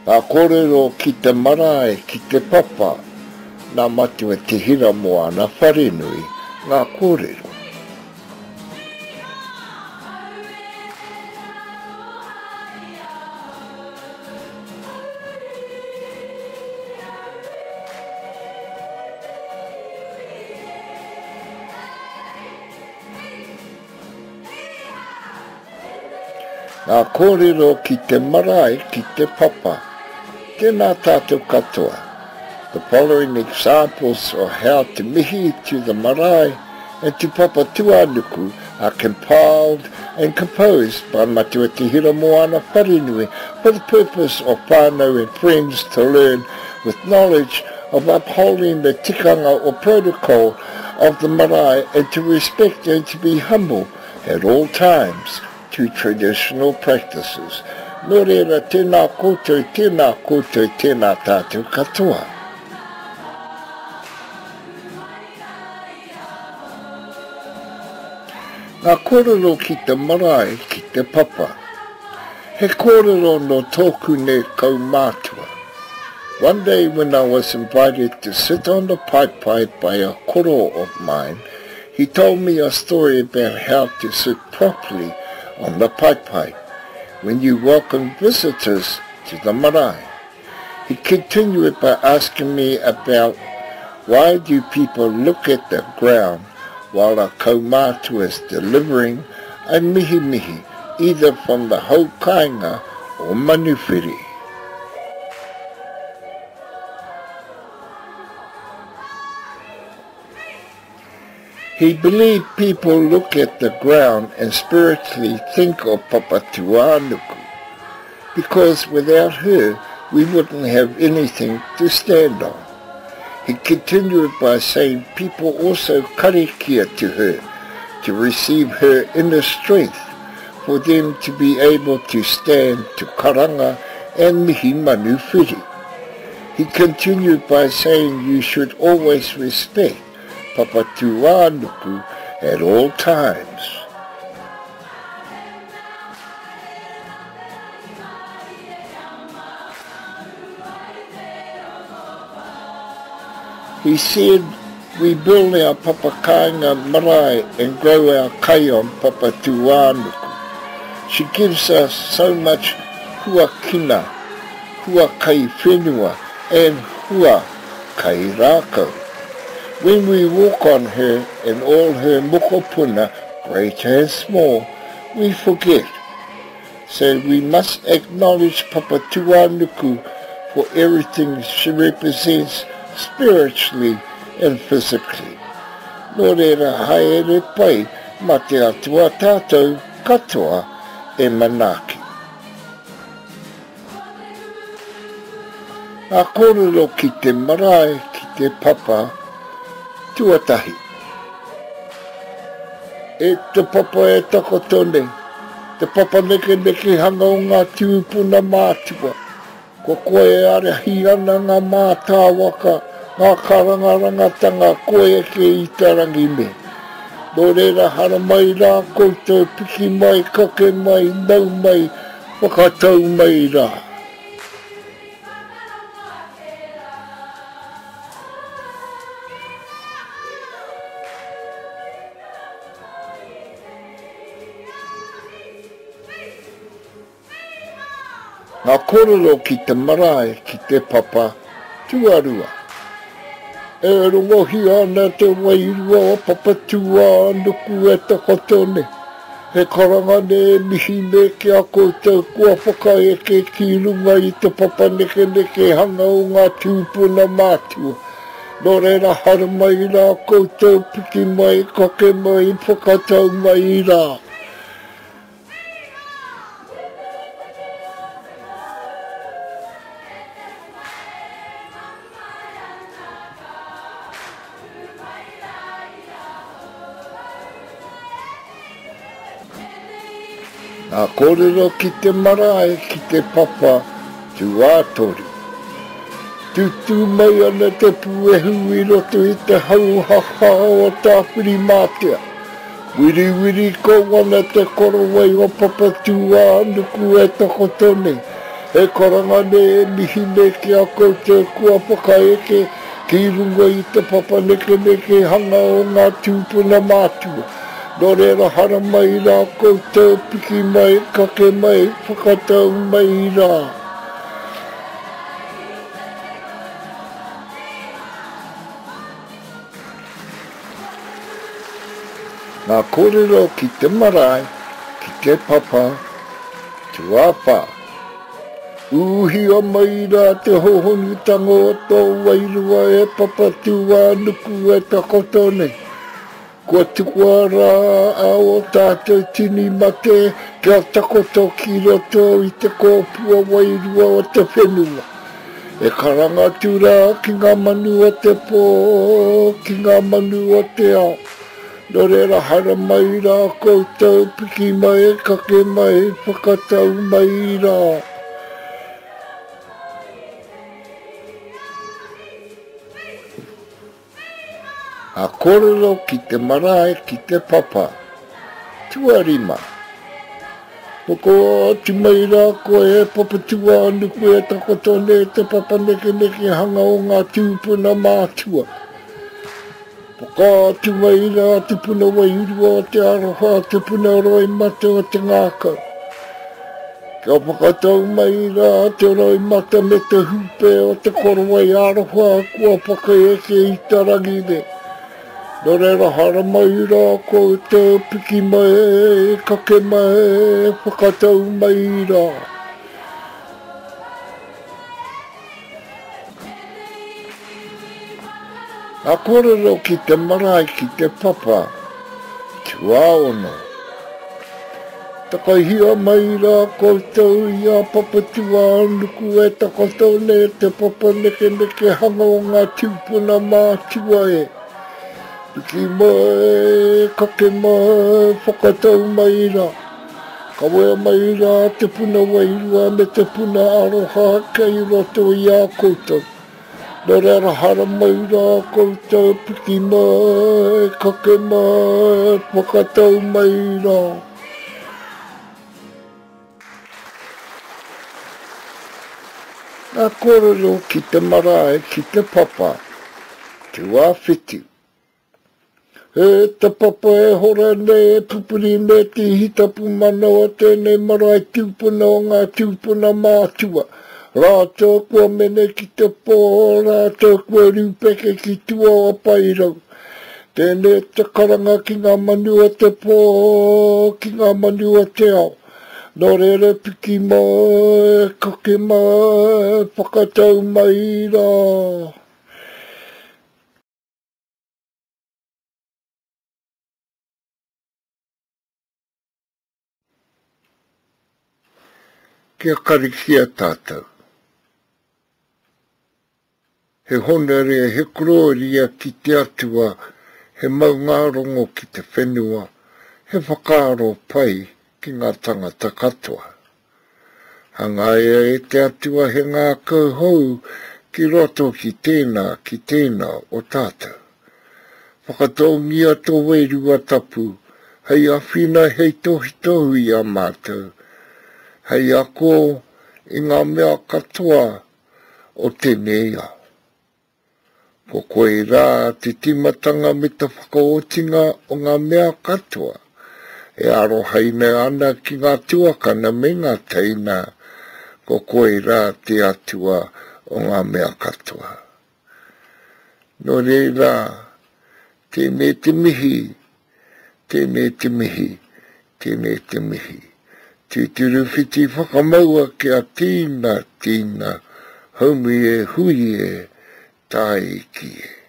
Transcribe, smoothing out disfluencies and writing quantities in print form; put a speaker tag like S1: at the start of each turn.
S1: Ngā kōrero ki te marae, ki te papa, nā Matua Te Hiramoana Wharenui ngā kōrero. Ngā kōrero ki te marae, ki te papa. Tēnā tātou katoa. The following examples of how to mihi to the marae and to Papatūānuku are compiled and composed by Matua Te Hiramoana Wharenui for the purpose of whānau and friends to learn with knowledge of upholding the tikanga or protocol of the marae and to respect and to be humble at all times to traditional practices. Nō reira, tēnā koutou, tēnā koutou, tēnā tātou katoa. Ngā kōrero ki te marae, ki te papa. He kōrero nō tōku nei kaumātua. One day when I was invited to sit on the paepae by a koro of mine, he told me a story about how to sit properly on the paepae when you welcome visitors to the marae. He continued by asking me about why do people look at the ground while a kaumātua is delivering a mihimihi either from the haukainga or manuwhiri. He believed people look at the ground and spiritually think of Papatūānuku, because without her we wouldn't have anything to stand on. He continued by saying people also karakia to her to receive her inner strength for them to be able to stand to karanga and mihi manuwhiri. He continued by saying you should always respect Papatūānuku at all times. He said, We build our papakāinga marae and grow our kai on Papatūānuku. She gives us so much huakina, hua kai whenua and hua kai rākau. When we walk on her and all her mokopuna, great and small, we forget. So we must acknowledge Papatūānuku for everything she represents spiritually and physically. Nō reira, haere pai mā te Atua tātou katoa e manaaki. Ngā kōrero ki te marae, ki te papa, tuatahi. E te papa e takoto nei, te papa nekenekehanga o ngā tūpuna mātua, Ko koe e ārahi ana ngā mātāwaka, ngā karangarangatanga koe eke i te rangi me. Nō reira haramai rā koutou, piki mai, kake mai, nau mai, whakatau mai rā. Ngā kōrero ki te marae, ki te papa tuarua. E rongohia ana te wairua o Papatūānuku e takoto nei. He karanga nei e mihi nei ki a koutou kua whakaeke ki runga i te papa nekenekehanga o ngā tūpuna mātua. Nō reira haramai rā koutou, piki mai, kake mai, whakatau mai rā. Ngā kōrero ki te marae, ki te papa tūātoru. Tūtū mai ana te puehu i roto i te hauhaka o Tāwhirimātea. Wiriwiri kau ana te korowai o Papatūānuku e takoto nei. He karanga nei e mihi nei ki a koutou kua whakaeke ki runga i te papa nekenekehanga o ngā tūpuna mātua. Nō reira haramai rā koutou, piki mai, kake mai, whakatau mai rā. Ngā kōrero ki te marae, ki te papa, tuawhā. Ūhia mai rā te hōhonutanga o tō wairua e Papatūānuku e takoto nei. Kua tukua rā a ō tātou tini mate kia takoto ki roto i te kōpua wairua o te whenua. E karanga atu rā ki ngā manu o te pō, ki ngā manu o te ao. Nō reira haramai rā koutou, piki mai, kake mai, whakatau mai rā. Ngā kōrero ki te marae, ki te papa. Tuarima. Pokoa atu mai rā koe e Papatūānuku e takoto nei te papa nekenekehanga o ngā tūpuna mātua. Pokoa atu mai rā te puna wairua o te aroha, te puna roimata o te ngākau. Kia whakatau mai rā te roimata me te hūpē o te korowai aroha kua whakaeke i te rangi nei. Nō reira haramai rā koutou, piki mai, kake mai, whakatau mai rā. Ngā kōrero ki te marae, ki te papa, tuaono. Takahia mai rā koutou i a Papatūānuku e takoto nei te papa nekenekehanga o ngā tūpuna mātua e. Piki mai, kake mai, whakatau mai rā. Kawea mai rā te puna wairua me te puna aroha kei roto i a koutou. Nō reira haramai rā koutou, piki mai, kake mai, whakatau mai rā. Ngā kōrero ki te marae, ki te papa, tuawhitu. E te papa e hora nei, e pupuri nei te ihi tapu manawa tēnei marae tūpuna o ngā tūpuna mātua. Rātou kua mene ki te pō, rātou kua rūpeke ki tua o Paerau. Tēnei te karanga ki ngā manu o te pō, ki ngā manu o te ao. Nō reira piki mai, kake mai, whakatau mai rā. Kia karikia tātou. He honore, he korōria ki te Atua, he maungārongo ki te whenua, he whakaaro pai ki ngā tangata katoa. Hangaia e te Atua he ngākau hou ki roto ki tēnā, ki tēnā o tātou. Whakatōngia tō Wairua Tapu hei āwhina, hei tohutohu i a mātou, hei ako i ngā mea katoa o tēnei ao. Ko koe rā te tīmatanga me te whakaotinga o ngā mea katoa e arohaina ana ki ngā tuakana me ngā teina, ko koe rā te Atua o ngā mea katoa. Nō reira, tēnei te mihi, tēnei te mihi, tēnei te mihi. Tūturu whiti whakamaua kia tīna, tīna, haumi e hui e, tāiki e.